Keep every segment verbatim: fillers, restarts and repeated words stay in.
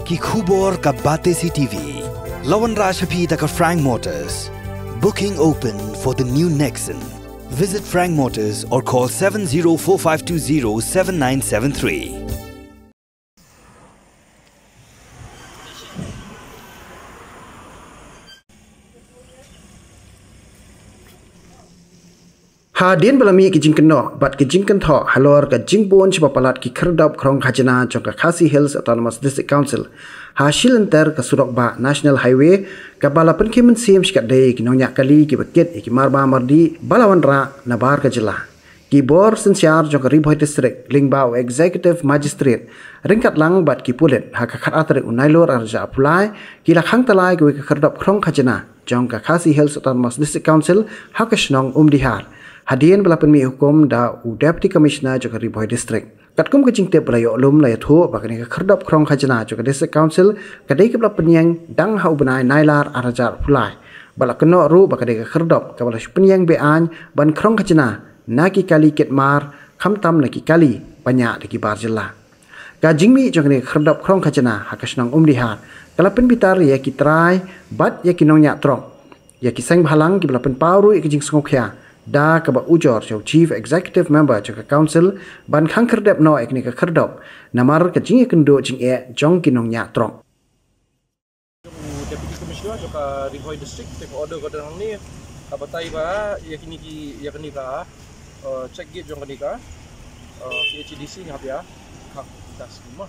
Ki khubor ka Batesi T V. La wanrah sha phi da ka Frank Motors. Booking open for the new Nexon. Visit Frank Motors or call seven zero four five two zero seven nine seven three. Hadien ba la mih ki jingkynnoh bad ki jingkynthoh halor ka jingbun shibun palat ki khyrdop khrong khajna jong ka Khasi Hills Autonomous District Council ha shilynter ka surok bah National Highway, kaba la pynkhih mynsiem shikatdei ki nongñiah kali kiba kit ïa ki marba mardi ba la wanrah nabar ka jylla. Ki bor synshar jong ka Ri Bhoi District lyngba u Executive Magistrate ryngkat lang bad ki pulit ha ka khatar tarik u Nailur arhajar arphew lai ki la khang tyllai kawei ka khyrdop khrong khajna jong ka Khasi Hills Autonomous District Council ha ka shnong Umdihar, hadien ba la pynmih hukum da u Deputy Commissioner jong ka Ri Bhoi District. Katkum ka jingtip ba la ïoh lum, la ïathuh ba kane ka khyrdop khrong khajna jong ka District Council ka dei kaba la pynïeng dang ha u bnai Nailur arhajar arphew lai. Ba la kynnoh ruh ba ka dei ka khyrdop kaba la shu pynïeng be-aiñ ban khrong khajna na ki kali kit mar, khamtam na ki kali ba ñiah da ki bar jylla. Ka jingmih jong kane ka khyrdop khrong khajna ha ka shnong Umdihar ka la pynbitar ïa ki trai bad ïa ki nongñiah trok, ïa ki seng bhalang kiba la pynpaw ruh ïa ka jingsngewkhia da kaba ujor sha u Chief Executive Member jong ka Council ban khang khyrdep noh ïa kane ka khyrdop namar ka jingïakynduh jingeh jong ki nongñiah trok. U Deputy Commissioner jong ka Ri Bhoi District te ka order ka don hangne, ka batai ba ïa kine ki, ïa kane ka, eh, check gate jong kane ka, eh, K H A D C nga pia ka das ma.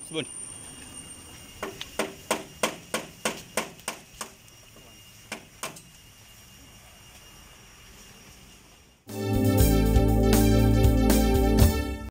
Sibun.